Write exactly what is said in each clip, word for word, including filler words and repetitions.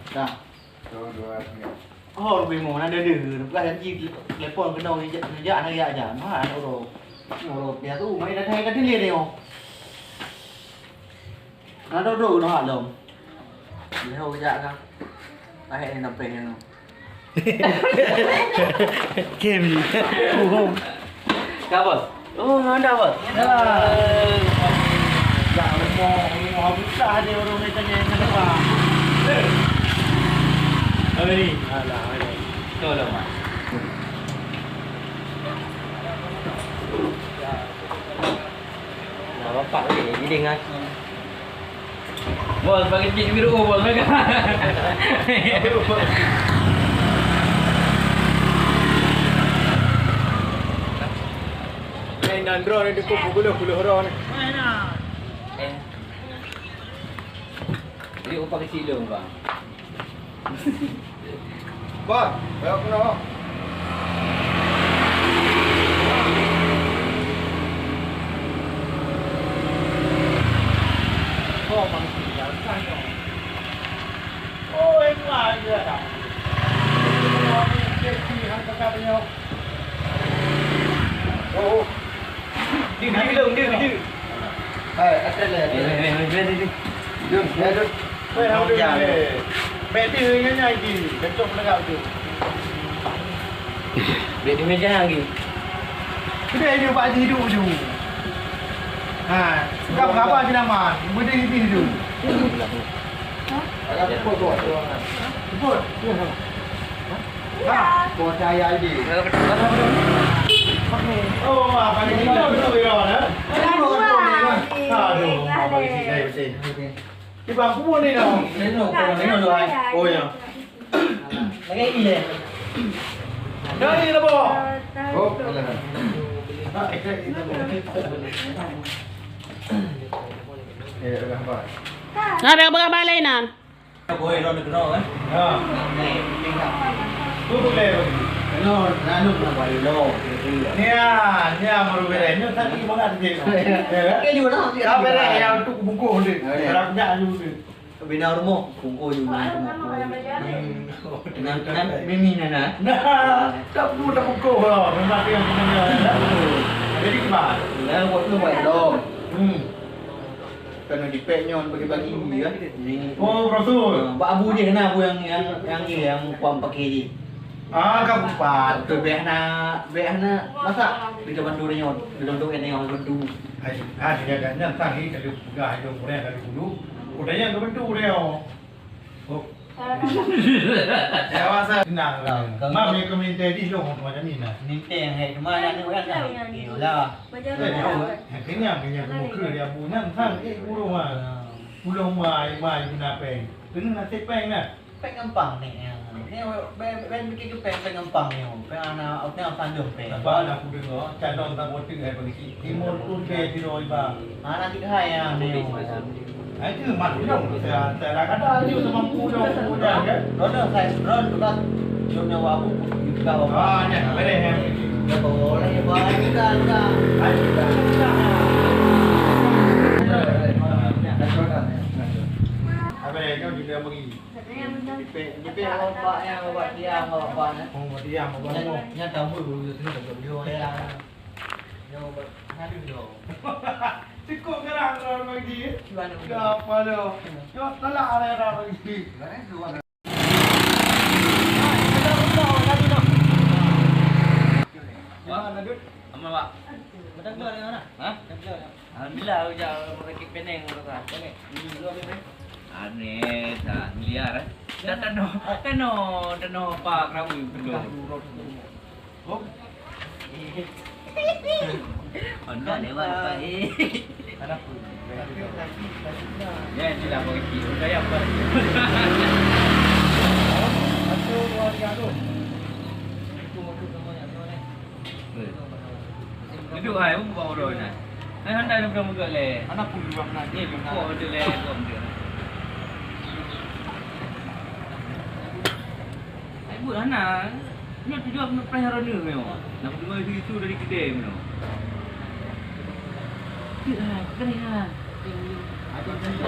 Dah. Satu, dua, tiga. Oh, rubeng mo, na deuh-deuh. Bukan janji telepon keunoe jak, jak na jak jak. Mah aneuk uroe. Uroe piatu, mai dah hai ka dilee nyoe. Na dodok noh lom. Lheuh jak ka. Lahé ni tampéh nyoe. Game ni. Bohong. Ka, Bos? Oh, ada, Bos? Ya. Ya, Allah, Allah, susah dia orang macam ni, kenapa? Apa ni? Alah, alah. Tolong, Mak. Nah, bapak ni, jadi ngah. Bos, bagi cik biru, Bos, mereka. Ni nan droe ni dikuk pukul puluh droe ni. Eh. Jadi upah kecil dong, Bang. Bah, bayar kena. Oh, manusia, kan, oh. Oh, yang lain dia dah. Oh, ni, dia, dia, dia, dia, dia. Oh, oh. Dia, dia, dia, dia, dia. Hai, atas lah. Eh, eh, eh, eh, eh, eh. Dun, ya, Dun. Weh, alhamdulillah. Bek dia nyan lagi. Kacau penegak tu. Bek di meja lagi. Kedai dia buat hidup tu. Ha, kau berapa je nama? Benda ini tu. Ha? Sebut. Ha, percaya je. Oh, apa ni? Kita betul ya, ha? Aduh, apa ni? Saya betul. Di bangku pun ni dah. Nino, nino, nino, hai. Oh, ya. Lagi ni deh. Dah ni lah, Boh. Oh, alah. Eh, dah, Boh. Nah, dah berapa lain, Nan? Boy, ron kena, eh? Ha. Tu boleh. Kena, lalu kena balik lo. Nia, nia baru beres. Nia tadi mana tadi? Ya, kan? Kayak juga dah. Dah beres, ya, untuk bungkus dia. Ya, ya. Dah nak dulu dia. Bina rumoh, bungkus juga, bungkus. Hmm. Nan, nan, mimi nan, ah. Nah, tak perlu tak bungkus lah. Memang dia punya, ya. Jadi gimana? Nah, buat tu buat dong. Hmm. Kan dipek nyoe bagi-bagi kan. Oh, Rasul. Ha, bak abu je kena abu yang, yang, yang, yang kuam pakai je. Ah, ka bupat. Tu beh na, beh na masak. Di depan tu nyoe, di depan tu nyoe, di depan tu. Hai, ah, dia dah nyan tang ni, kalau peugah, kalau kurang, kalau dulu. Udah yang ke bentuk dia. Oh. Ya, masa tenang lah. Mam yang komentar di long macam ni lah. Minta yang hai kemana ni orang kan? Iyalah. Eh, kenyang, kenyang, kenyang, kenyang, dia bunyan sang, eh, burung ah. Pulang mai, mai guna peng. Kena nasib peng dah. Peng gampang ni, ya. Ni, ben, ben, ben bikin ke peng, peng gampang ni. Peng ana, peng apa dong peng? Apa nak aku dengar? Calon tak botik hai bagi si. Timur tu dia di Roy ba. Ana tiga hai ya ni. Hai tu mak dong. Saya, saya dah kata dia sama aku dong, aku dah kan. Roda saya, roda tu kan. Jom nyawa aku, juga apa? Ah, ni, boleh ya. Ya, boleh, boleh juga, juga. Hai, juga, juga. Apa dia kau juga pergi? Dipek, dipek awak bak nyan, awak diam, awak bak nyan. Oh, awak diam, awak bak nyan. Nyan, nyan tahu dulu tu, tak boleh orang. Nyan awak bak, ngadu tu. Cukup gerang orang bagi. Cuba tu. Dah apa tu? Cuba tolak orang-orang bagi. Wah, aman, Pak. Macam tu, Mak? Ha? Macam tu. Alhamdulillah, ujar sakit peneng rasa. Peneng. Aneh, dah liar, eh. Dah tanoh, tanoh, tanoh apa kerabu belum. Oh. Anda lewat apa, eh? Ada pun. Ya, tidak bagi. Saya apa? Satu, dua, tiga, tu. Itu waktu sama yang tu, eh. Duduk hai, pun buka udah ni. Hai, anda ada pernah muka le? Anak pun dua belas. Ni, buka udah le, buka udah. Hai, buat anak. Ni tujuan nak payah rona ni. Nak dengar isu-isu dari kedai ni. Tidak, kena. Ada, ada.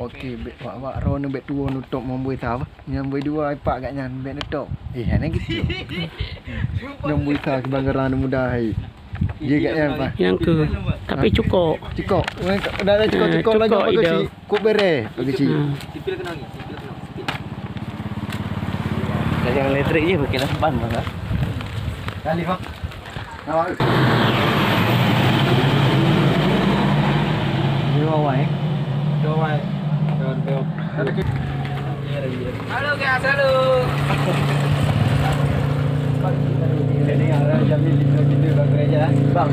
Okey, bèk wak-wak droeneuh bèk tuwo nutôp ngon bui sa bah. Nyang bui dua ipak gak nyan bèk nutôp. Eh, hana gitu. Ngon bui sa keubangaran muda hai. Dia gak nyan bah. Nyang keu, tapi cukok. Cukok. Dah ada cukok-cukok lagi apa keusi? Kok bere lagi si. Sipil kena lagi, sipil kena, sipil. Dah jangan elektrik je, pakai lah ban bah. Kali bah. Ini awai. Awai. Halo guys, halo. Ini ada jamin lima juta bagi gereja. Bang.